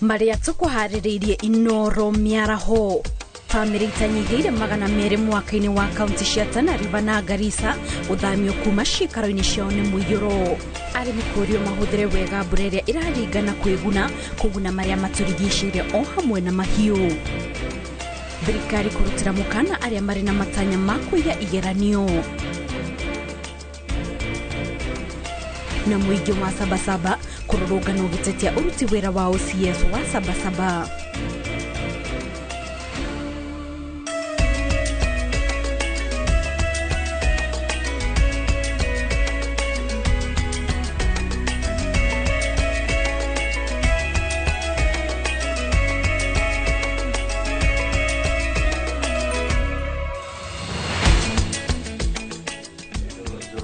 Marĩa tũkũharĩrĩirie Inoro mĩaraho. Bamĩrĩ itanyihĩire 200 mwaka-inĩ wa kaunti cia Tana River na Garissa gũthamio kuma ciikaro-inĩ ciao nĩ mũiyũro. Arĩmi kũũrio mahũthĩre wega mbura ĩrĩa ĩraringana kwĩguna kũguna marĩa matũrigicĩirie o hamwe na mahiũ. Thirikari kũrutĩra mũkana arĩa marĩ na matanya ma kũiya igeranio. Na mũingĩ wa Sabasaba kũrũrũngana ũgĩtetia ũruti wĩra wa OCS wa Sabasaba.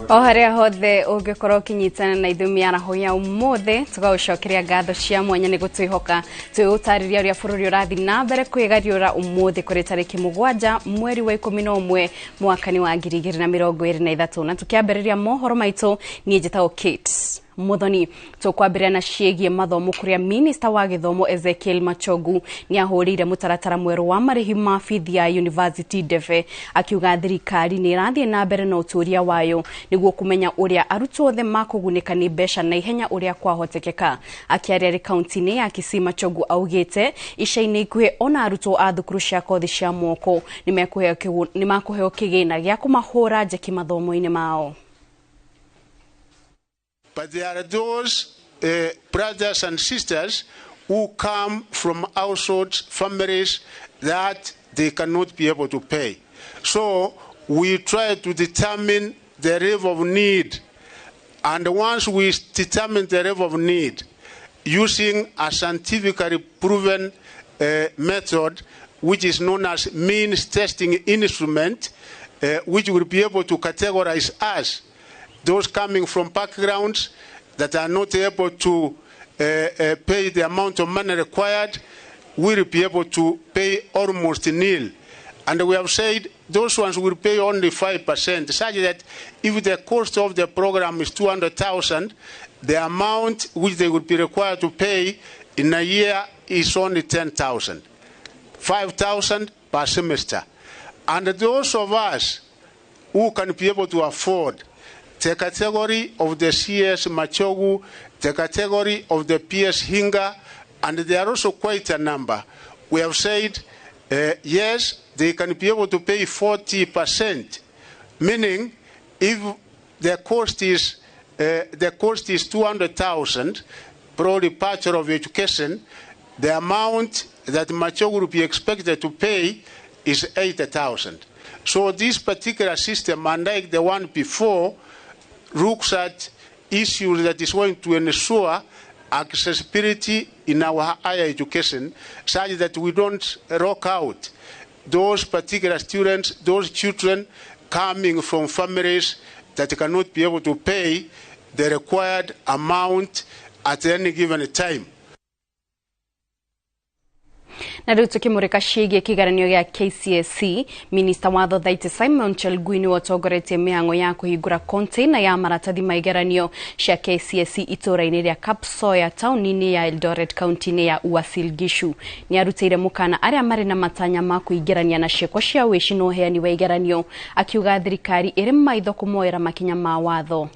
O harĩa hothe ũngĩkorwo ũkĩnyitana na ithuĩ mĩaraho ya ũmũthĩ, tũgagũcokeria ngatho cia mwanya nĩ gũtwĩhoka. Twĩgũtarĩria ũrĩa bũrũri ũrathiĩ na mbere kwĩgariũra ũmũthĩ kũrĩ tarĩki 7 mweri wa 11 mwaka-inĩ wa 2023. Na tũkĩambĩrĩria mohoro maitũ, niĩ njĩtagwo Kate Muthoni. Tũkwambĩrĩria na ciĩgiĩ mathomo kũrĩa Minister wa gĩthomo Ezekiel Machogu nĩ ahũrĩire mũtaratara mwerũ wa marĩhi ma bithi ya University Ndebe, akiuga thirikari nĩ ĩrathiĩ na mbere na ũtuĩria wayo nĩguo kũmenya ũrĩa arutwo othe makũgunĩka nĩ mbeca na ihenya ũrĩa kwahotekeka. Akĩaria arĩ kaunti-inĩ ya Kisii, Machogu augĩte ica-inĩ ikuhĩ ona arutwo a thukuru cia kothi cia moko nĩ makũheo kĩgĩna gĩa kũmahũra njeki mathomo-inĩ mao. But there are those brothers and sisters who come from households, families that they cannot be able to pay. So we try to determine the level of need. And once we determine the level of need, using a scientifically proven method, which is known as means testing instrument, which will be able to categorize us, those coming from backgrounds that are not able to pay the amount of money required, will be able to pay almost nil. And we have said those ones will pay only 5%, such that if the cost of the program is 200,000, the amount which they would be required to pay in a year is only 10,000, 5,000 per semester. And those of us who can be able to afford the category of the CS Machogu, the category of the PS Hinga, and there are also quite a number. We have said, yes, they can be able to pay 40%, meaning if the cost is 200,000 pro departure of education, the amount that Machogu will be expected to pay is 80,000. So this particular system, unlike the one before, looks at issues that is going to ensure accessibility in our higher education, such that we don't rock out those particular students, those children coming from families that cannot be able to pay the required amount at any given time. Na rĩu tũkĩmũrĩka ciĩgiĩ kĩgeranio gĩa KCSE, Minister wa Thothaitĩ Simon Chelugui nĩwe ũtongoretie mĩhang'o ya kũhingũra container ya maratathi ma igeranio cia KCSE itũũra-inĩ rĩa Kapsoya taũni-inĩ ya Eldoret kaunti-inĩ ya Uasin Gishu. Nĩ arutĩire mũkana arĩa marĩ na matanya ma kũingĩrania na ciĩko cia ũici na ũheani wa igeranio, akiuga thirikari ĩrĩ maitho kũmoera makinya ma watho.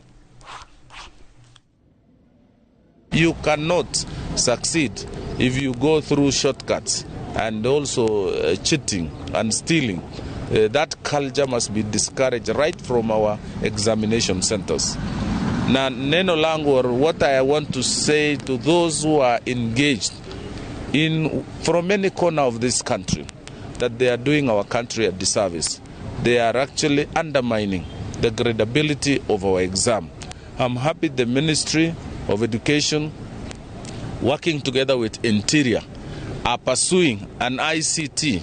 You cannot succeed if you go through shortcuts and also cheating and stealing. That culture must be discouraged right from our examination centers. Na neno langu, or what I want to say to those who are engaged in from any corner of this country, that they are doing our country a disservice. They are actually undermining the credibility of our exam. I'm happy the Ministry of Education, working together with Interior, are pursuing an ICT,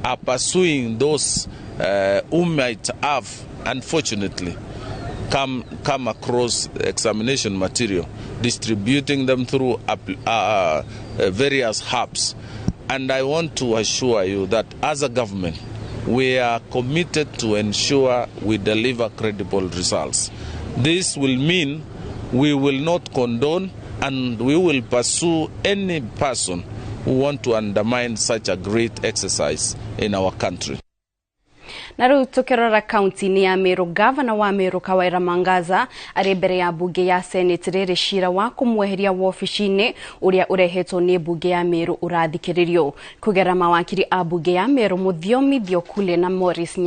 are pursuing those who might have, unfortunately, come across examination material, distributing them through various hubs. And I want to assure you that as a government, we are committed to ensure we deliver credible results. This will mean we will not condone and we will pursue any person who want to undermine such a great exercise in our country. Na rĩu tũkĩrora kaunti-inĩ ya Meru, gavana wa Meru Kawira Mwangaza arĩ mbere ya mbunge ya Senate rĩrĩ cira wa kũmweheria wobici-inĩ ũrĩa ũrehetwo nĩ mbunge ya Meru ũrathikĩrĩrio kũgerera mawakiri a mbunge ya Meru Mũthiomi Thiokule na Morris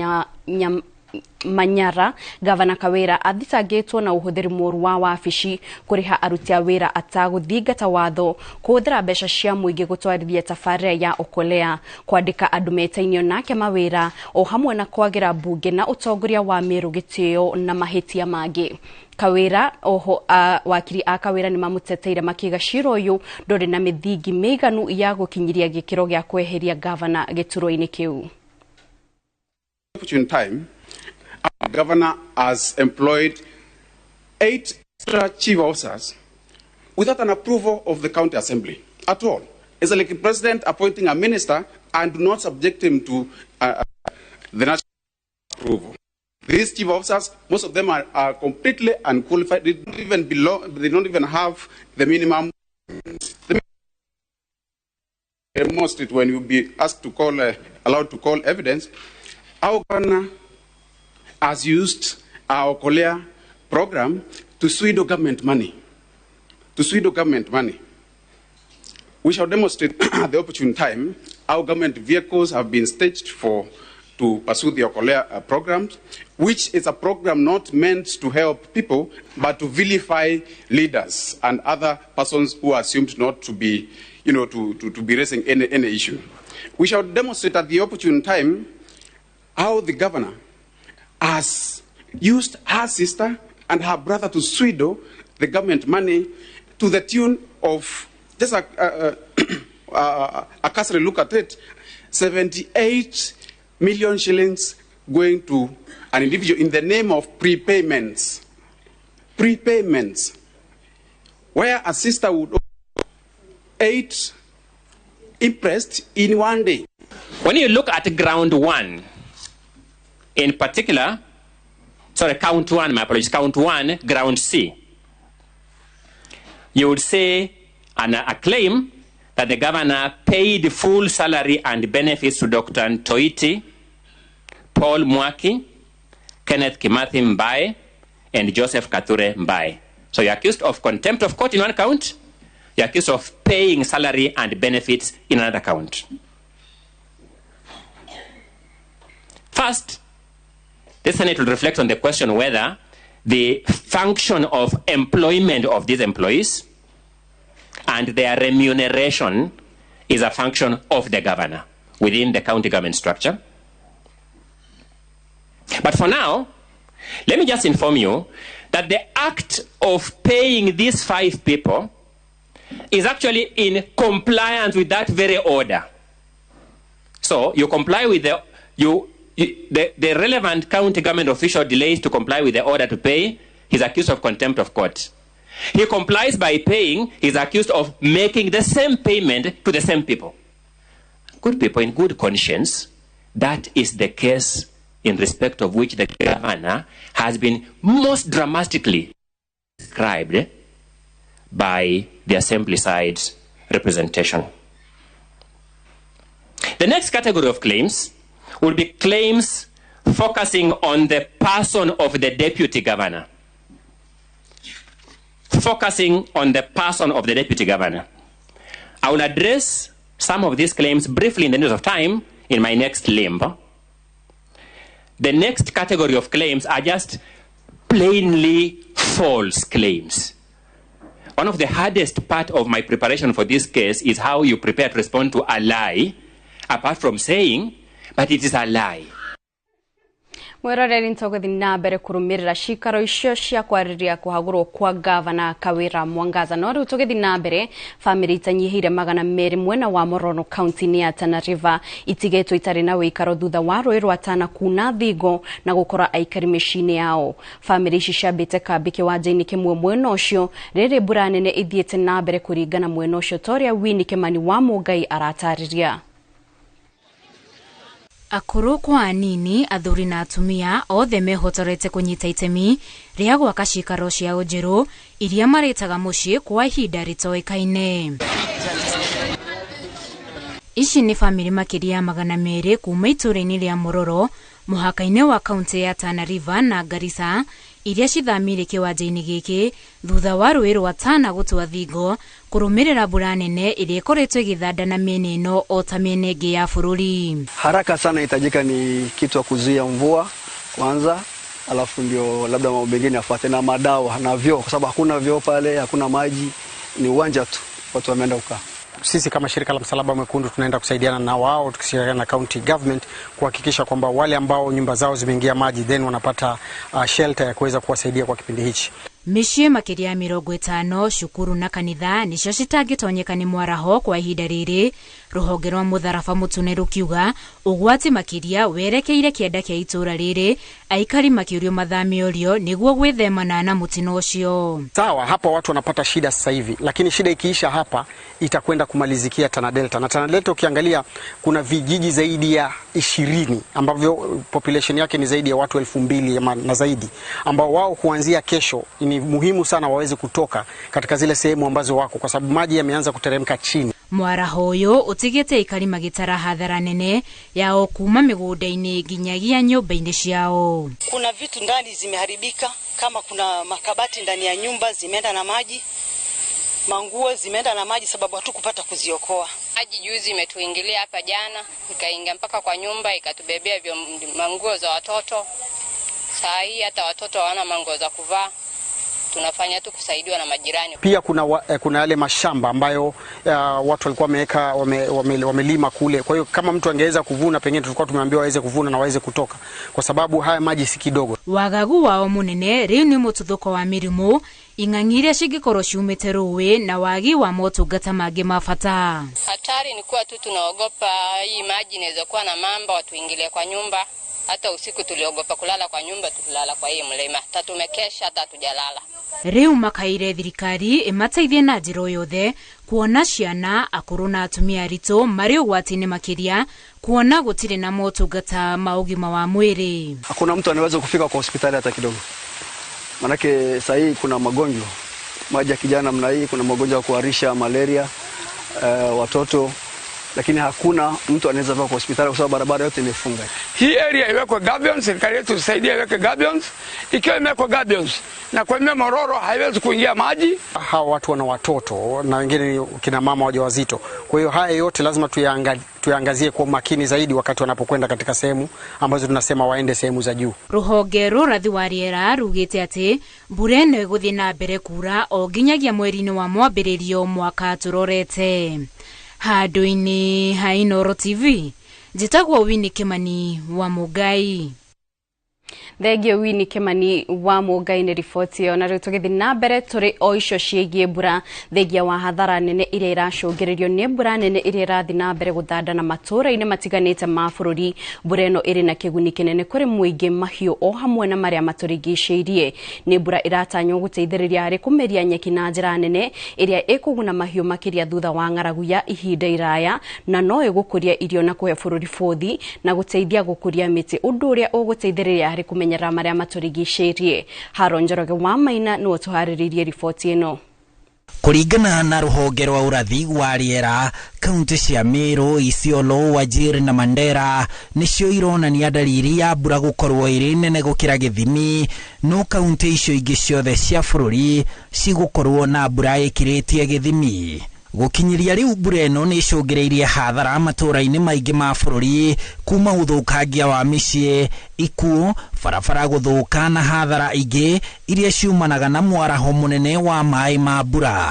Manyara. Gavana Kawira athitangĩtwo na ũhũthĩri mũru wa wabici, kũrĩha aruti a wĩra atagũthingata watho, kũhũthĩra mbeca cia mũingĩ gũtwarithia tabarĩra ya Okolea, kwandĩka andũ metainio nake mawĩra, o hamwe na kwagĩra mbunge na ũtongoria wa Meru gĩtĩo na mahĩtia mangĩ. Kawira oho wakiri a Kawira nĩ mamũteteire makiuga cira ũyũ ndũrĩ na mĩthingi mĩiganu ya gũkinyiria gĩkĩro gĩa kweheria gavana gĩturwa-inĩ kĩu. Opportune time, our governor has employed 8 extra chief officers without an approval of the county assembly at all. It's like the president appointing a minister and do not subject him to the national approval. These chief officers, most of them are completely unqualified. They don't even belong, they don't even have the minimum. Demonstrate when you'll be asked to call, allowed to call evidence. Our governor has used our Okolea program to swindle government money. To swindle government money. We shall demonstrate at the opportune time how government vehicles have been staged for to pursue the Okolea programs, which is a program not meant to help people, but to vilify leaders and other persons who are assumed not to be, you know, to be raising any issue. We shall demonstrate at the opportune time how the governor has used her sister and her brother to swindle the government money to the tune of, just a cursory look at it, 78 million shillings going to an individual in the name of prepayments. Prepayments. Where a sister would 8 impressed in one day. When you look at ground one, in particular, sorry, count one, my apologies, count one, ground C, you would say a claim that the governor paid full salary and benefits to Dr. Ntoiti, Paul Mwaki, Kenneth Kimathi Mbae, and Joseph Kathure Mbae. So you're accused of contempt of court in one count, you're accused of paying salary and benefits in another count. First, the Senate will reflect on the question whether the function of employment of these employees and their remuneration is a function of the governor within the county government structure. But for now, let me just inform you that the act of paying these 5 people is actually in compliance with that very order. So you comply with the relevant county government official delays to comply with the order to pay, he's accused of contempt of court. He complies by paying, he's accused of making the same payment to the same people. Good people, in good conscience, that is the case in respect of which the governor has been most dramatically described by the assembly side's representation. The next category of claims will be claims focusing on the person of the deputy governor. Focusing on the person of the deputy governor. I will address some of these claims briefly in the interest of time in my next limb. The next category of claims are just plainly false claims. One of the hardest part of my preparation for this case is how you prepare to respond to a lie, apart from saying, but it is a lie. Mwiroreri ntogothi na mbere kurumirira cikaro icio cia kwariria kuhagurwo kwa gavana Kawira Mwangaza. No riu tugithi na mbere, family itanyihire 200 mwena wa Morono county ya Tana River itigetwo itari na wikaro thutha wa rũĩ rwa Tana kuna thingo na gukora aikari mĩciĩ-inĩ yao. Family ici ciambĩte kambi kĩwanja-inĩ kĩmwe mwena ũcio rĩrĩ mbura nene ithiĩte na mbere kũringana mwena ũcio ta ũrĩa Winnie Kimani wa Mũngai aratarĩria. Akũrũ kwa anini, athuri na atumia othe mehotorete kũnyita itemi rĩa gwaka cikaro ciao njerũ iria marĩtaga mũciĩ kwa ihinda rĩtoĩkaine. Ici nĩ bamĩrĩ makĩria ya 200 kuma itũũra-inĩ rĩa Mororo mũhaka-inĩ wa kaunti ya Tana River na Garissa iria cithamĩire kĩwanja-inĩ gĩkĩ thutha wa rũĩ rwa Tana gũtua thingo kũrũmĩrĩra mbura nene ĩrĩa ĩkoretwo ĩgĩthanda na mĩena ĩno o ta mĩena ĩngĩ ya bũrũri. Haraka sana inahitajika ni kitu ya kuzuia mvua kwanza, alafu ndio labda mambo mengine yafuate, na madawa na vyoo, kwa sababu hakuna vyoo pale, hakuna maji, ni uwanja tu watu wameenda kukaa. Sisi kama shirika la Msalaba Mwekundu tunaenda kusaidiana na wao tukishirikiana na county government kuhakikisha kwamba wale ambao nyumba zao zimeingia maji then wanapata shelter ya kuweza kuwasaidia kwa kipindi hichi. Mĩciĩ makĩria ya 50 cukuru na kanitha nĩcio citangĩtonyeka nĩ mwaraho kwa ihinda rĩrĩ. Rũhonge rwa mũtharaba mũtune rũkiuga ũgwati makĩria werekeire kĩanda kĩa itũũra rĩrĩ, aikari makĩũrio mathame ũrio nĩguo gwĩthemana na mũtino ũcio. Sawa, hapa watu wanapata shida sasa hivi, lakini shida ikiisha hapa itakwenda kumalizikia Tana Delta. Na Tana Delta ukiangalia kuna vijiji zaidi ya 20 ambavyo population yake ni zaidi ya watu 2000 na zaidi, ambao wao kuanzia kesho ni muhimu sana waweze kutoka katika zile sehemu ambazo wako, kwa sababu maji yameanza kuteremka chini. Mwaraho ũyũ ũtigĩte aikari magĩtara hathara nene yao kuma mĩgũnda-inĩ nginyagia nyũmba-inĩ ciao. Kuna vitu ndani zimeharibika, kama kuna makabati ndani ya nyumba zimeenda na maji, manguo zimeenda na maji sababu hatukupata kuziokoa. Maji juzi imetuingilia hapa jana, ikaingia mpaka kwa nyumba ikatubebea manguo za watoto. Saa hii hata watoto hawana manguo za kuvaa. Tunafanya tu kusaidiwa na majirani. Pia kuna yale mashamba ambayo watu walikuwa wameweka wamelima kule. Kwa hiyo kama mtu angeweza kuvuna, pengine tulikuwa tumeambiwa aweze kuvuna na waweze kutoka, kwa sababu haya maji si kidogo. Wagagu wao munene riu ni mututhuko wa mirimu ing'ang'iria cingĩkorwo ciumĩte rũĩ na wagi wa motungata mangĩ ma bata. Hatari ni kuwa tu tunaogopa hii maji inaweza kuwa na mamba watuingilie kwa nyumba. Hata usiku tuliogopa kulala kwa nyumba, tulilala kwa hii mlima. Hata tumekesha hata hatujalala. Riu makaire thirikari ĩmateithie na njĩra yothe kuona ciana akũrũ na atumia aritũ marĩ ũgwati-inĩ makĩria kuona gũtirĩ na motungata ma ũgima wa mwĩrĩ. Hakuna mtu anaweza kufika kwa hospitali hata kidogo. Manake saa hii kuna magonjwa. Maji ya kijana namna hii, kuna magonjwa ya kuharisha, malaria, watoto, lakini hakuna mtu anaweza kufika kwa hospitali kwa sababu barabara yote imefunga. Hii area iwekwe gabions, serikali yetu isaidie iweke gabions. Ikiwa imewekwa gabions na kwa mimi Mororo haiwezi kuingia maji. Hawa watu wana watoto na wengine kina mama wajawazito. Kwa hiyo haya yote lazima tuyaangazie kwa makini zaidi wakati wanapokwenda katika sehemu ambazo tunasema waende sehemu za juu. Ruhonge rũrathi wa rĩera rugĩte atĩ mbura ĩno ĩgũthiĩ na mbere kura o nginyagia mweri-inĩ wa mwambĩrĩrio mwaka tũrorete. Handũ-inĩ ha Inooro TV, njĩtagwo Winnie Kimani wa Mũngai. Thengio Winnie Kimani wa Mũngai nĩ riboti ĩyo. Na rĩu tũgĩthiĩ na mbere tũrĩ o icio ciĩgiĩ mbura, thengia wa hathara nene iria iracũngĩrĩrio nĩ mbura nene iria irathiĩ na mbere gũthanda na matũũra-inĩ matiganĩte ma bũrũri. Mbura ĩno ĩrĩ na kĩguni kĩnene kũrĩ mũingĩ, mahiũ o hamwe na marĩa matũrigicĩirie. Nĩ mbura ĩratanywo gũteithĩrĩria harĩ kũmeria nyeki na njĩra nene ĩrĩa ĩkũguna mahiũ makĩria thutha wa ng'aragu ya ihinda iraya, na no ĩgũkũria irio na kũhe bũrũri bũthi na gũteithia gũkũria mĩtĩ, ũndũ ũrĩa ũgũteithĩrĩria harĩ kũmenyerera marĩa matũrigicĩirie. Haron Njoroge wa Maina nĩwe ũtũharĩrĩirie riboti ĩno. Kũringana na rũhonge rwa ũrathi wa rĩera, kaunti cia Meru, Isiolo, Wajir na Mandera nĩcio ironania dalili ya mbura gũkorwo ĩrĩ nene gũkĩra gĩthimi, no kaunti icio ingĩ ciothe cia bũrũri cigũkorwo na mbura ĩkĩrĩtie gĩthimi. Gũkinyĩria rĩu mbura ĩno nĩ ĩcũngĩrĩirie hathara matũũra-inĩ maingĩ ma bũrũri, kuma ũthũkangia wa mĩciĩ, ikuũ, barabara gũthũka na hathara ingĩ iria ciumanaga na mwaraho mũnene wa maĩ ma mbura.